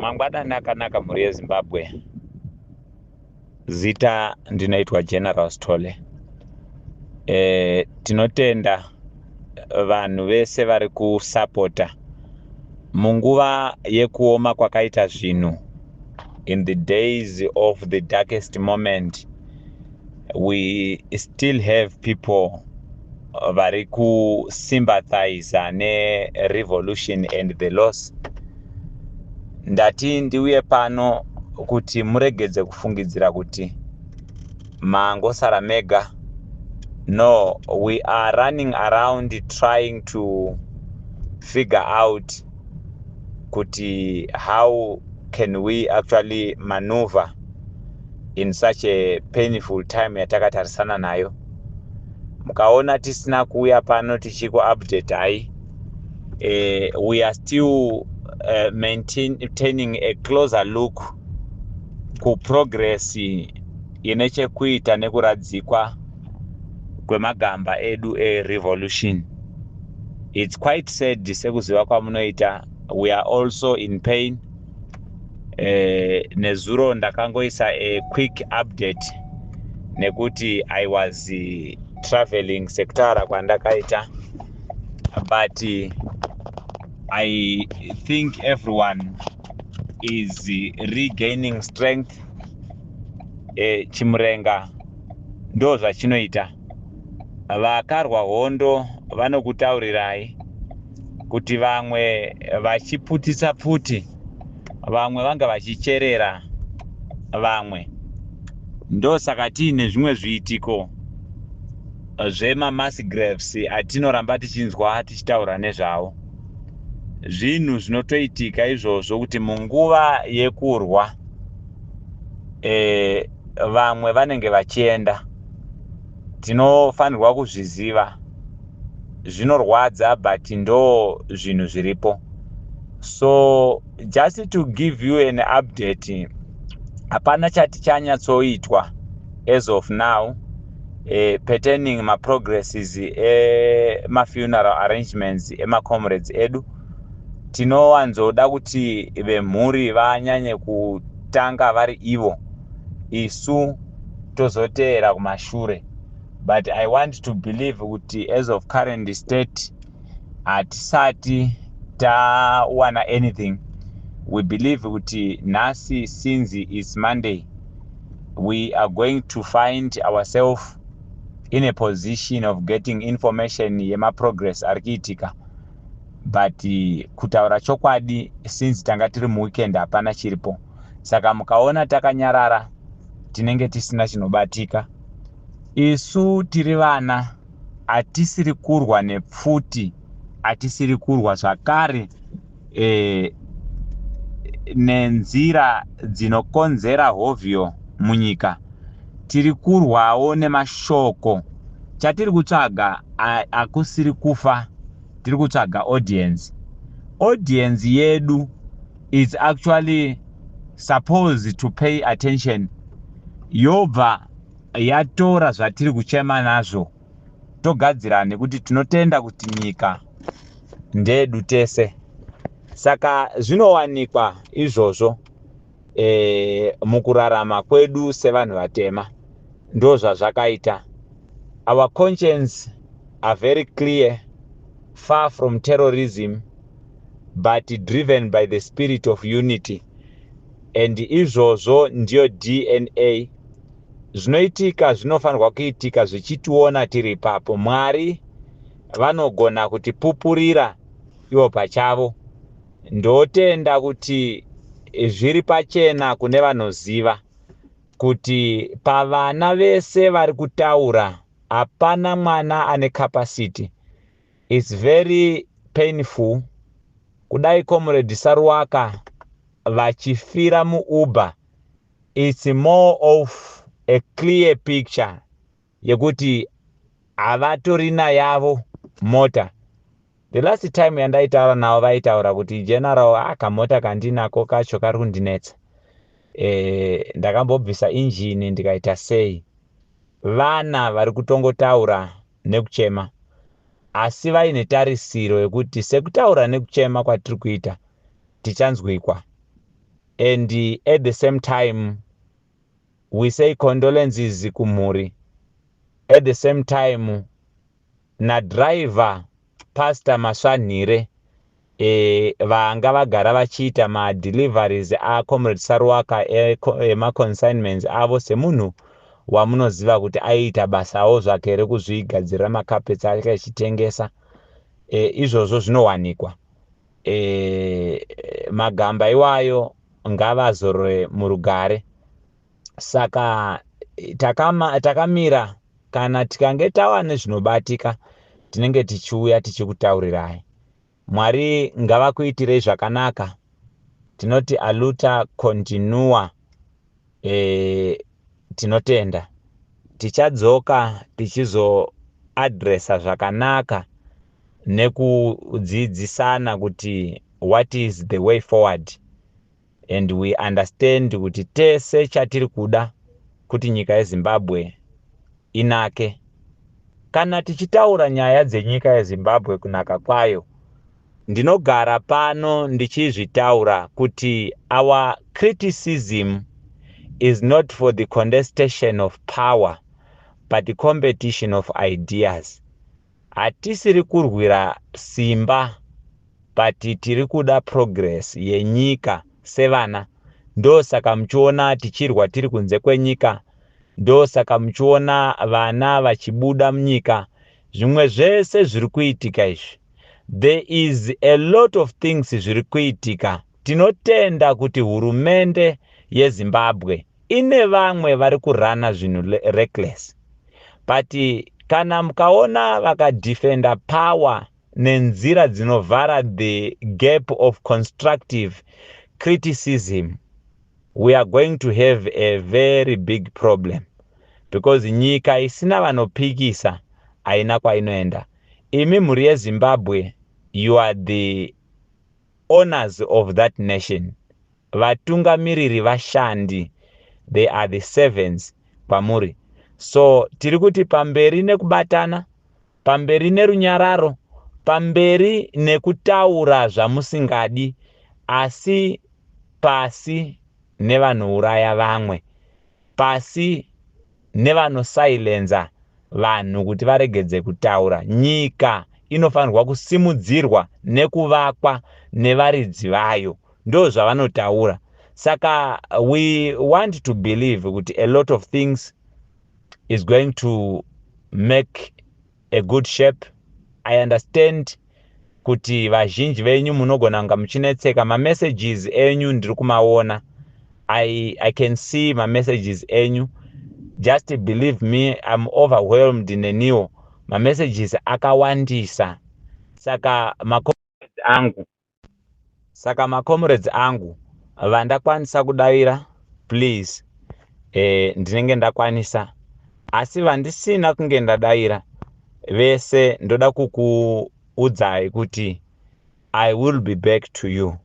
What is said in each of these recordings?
Mangwanani akanaka, mhuri yeZimbabwe. Zita ndinoitwa General Stole. Tinotenda vanhu vese vari kusapota munguva yekuoma kwakaita zvinhu. In the days of the darkest moment, we still have people vari kusympathiza nerevolution and the loss. Ndati ndiuye pano kuti muregedze kufungidzira kuti mangosara mega. No, we are running around trying to figure out kuti how can we actually maneuver in such a painful time yatakatarisana nayo. Mukaona tisina kuuya pano tichikuupdatai, we are still maintaining a closer look kuprogress ine chekuita nekuradzikwa kwemagamba edu erevolution. It's quite sad. Sekuziva kwamunoita, we are also in pain. Nezuro ndakangoisa a quick update nekuti I was traveling, sekutaura kwandakaita, but I think everyone is regaining strength. Chimurenga ndo zvachinoita. Vakarwa hondo vanokutaurirai kuti vamwe vachiputisa pfuti, vamwe vanga vachicherera vamwe. Ndosaka tiine zvimwe zviitiko zvemamass graves atinoramba tichinzwa tichitaura nezvavo. Zvinhu zvinotoitika izvozvo kuti munguva yekurwa vamwe vanenge vachienda. Tinofanirwa kuzviziva. Zvinorwadza, but ndo zvinhu zviripo. So just to give you an update, hapana chati chanyatsoitwa as of now pertaining maprogresses emafuneral arrangements emacomrades edu. Tinowanzoda kuti vemhuri vanyanye kutanga vari ivo, isu tozoteera kumashure, but I want to believe kuti as of current state hatisati tawana anything. We believe kuti nhasi, since is Monday, we are going to find ourselves in a position of getting information yemaprogress ari kuitika. But kutaura chokwadi, since tanga tiri muweekend, hapana chiripo. Saka mukaona takanyarara, tinenge tisina chinobatika. Isu tiri vana, hatisiri kurwa nepfuti, hatisiri kurwa zvakare nenzira dzinokonzera hovhyo munyika. Tiri kurwawo nemashoko. Chatiri kutsvaga hakusiri kufa, tiri kutsvaga audience. Audience yedu is actually supposed to pay attention, yobva yatora zvatiri kuchema nazvo, togadzira, nekuti tinotenda kuti nyika ndedu tese. Saka zvinowanikwa izvozvo mukurarama kwedu sevanhu vatema. Ndo zvazvakaita. Our conscience are very clear, far from terrorism, but driven by the spirit of unity, and izvozvo ndiyo DNA. Zvinoitika zvinofanirwa kuitika zvichitiona tiri ipapo. Mwari vanogona kutipupurira ivo pachavo. Ndotenda kuti zviri pachena kune vanoziva kuti pavana vese vari kutaura, hapana mwana ane capacity. It's very painful. Kudai Comrade Saruwaka vachifira muUber, it's more of a clear picture yekuti havatorina yavo mota. The last time yandaitaura navo, vaitaura kuti, "General, akamota kandinako kacho kari kundinetsa. Ndakambobvisa injini, ndikaita sei." Vana vari kutongotaura nekuchema, asi vaine tarisiro yekuti sekutaura nekuchema kwatiri kuita, tichanzwikwa. And at the same time we say condolences kumhuri. At the same time nadriver Pastor Masvanhire, vanga vagara vachiita madeliveries aComrade Saruwaka emaconsignments avo, semunhu wamunoziva kuti aiita basawo zvake rekuzvigadzirira macarpets ake achitengesa. Izvozvo zvinowanikwa. Magamba iwayo ngavazorore murugare. Saka takamira kana tikange tava nezvinobatika, tinenge tichiuya tichikutaurirai. Mwari ngavakuitirei zvakanaka. Tinoti a luta continua. Tinotenda. Tichadzoka tichizoaddressa zvakanaka nekudzidzisana kuti what is the way forward, and we understand kuti tese chatiri kuda kuti nyika yeZimbabwe inake. Kana tichitaura nyaya dzenyika yeZimbabwe kunaka kwayo, ndinogara pano ndichizvitaura kuti our criticism is not for the contestation of power but the competition of ideas. Hatisiri kurwira simba, but tiri kuda progress yenyika sevana. Ndosaka muchiona tichirwa tiri kunze kwenyika, ndosaka muchiona vana vachibuda munyika. Zvimwe zvese zviri kuitika izvi, there is a lot of things zviri kuitika. Tinotenda kuti hurumende yeZimbabwe ine vamwe vari kurana zvinhu reckless, but kana mukaona vakadefenda power nenzira dzinovhara the gap of constructive criticism, we are going to have a very big problem, because nyika isina vanopikisa haina kwainoenda. Imi mhuri yeZimbabwe, you are the owners of that nation. Vatungamiriri vashandi, they are the servants kwamuri. So tiri kuti pamberi nekubatana, pamberi nerunyararo, pamberi nekutaura zvamusingadi, asi pasi nevanouraya vamwe, pasi nevanosilenza vanhu kuti varegedze kutaura. Nyika inofanirwa kusimudzirwa nekuvakwa nevaridzi vayo, ndo zvavanotaura. Saka we want to believe kuti a lot of things is going to make a good shape. I understand kuti vazhinji venyu munogona kunga muchinetseka. Mamessages enyu ndiri kumaona. I can see mamessages enyu. Just believe me, I'm overwhelmed neniwo, mamessages akawandisa. Saka macomrades angu vandakwanisa kudavira, please, ndinenge ndakwanisa, asi vandisina kunge ndadayira vese, ndoda kukuudzai kuti I will be back to you.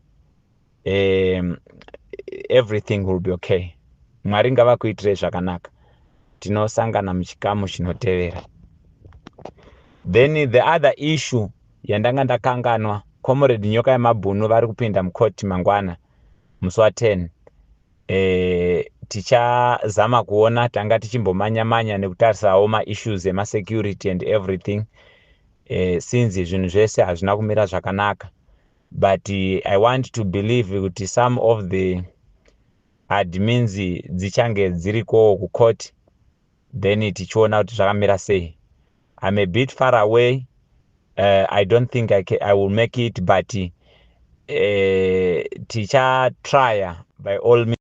Everything will be okay. Mwari ngavakuitirei zvakanaka. Tinosangana muchikamu chinotevera. Then the other issue yandanga ndakanganwa, Comrade Nyoka yemabhunu vari kupinda mukoti mangwana musi wa10. Tichazama kuona, tanga tichimbomanya-manya nekutarisawo maissues emasecurity and everything, since zvinhu zvese hazvina kumira zvakanaka, but I want to believe kuti some of the admins dzichange dzirikowo kucourt, then tichiona kuti zvakamira sei. I'm a bit far away. I don't think I will make it, but tichatrya by all means.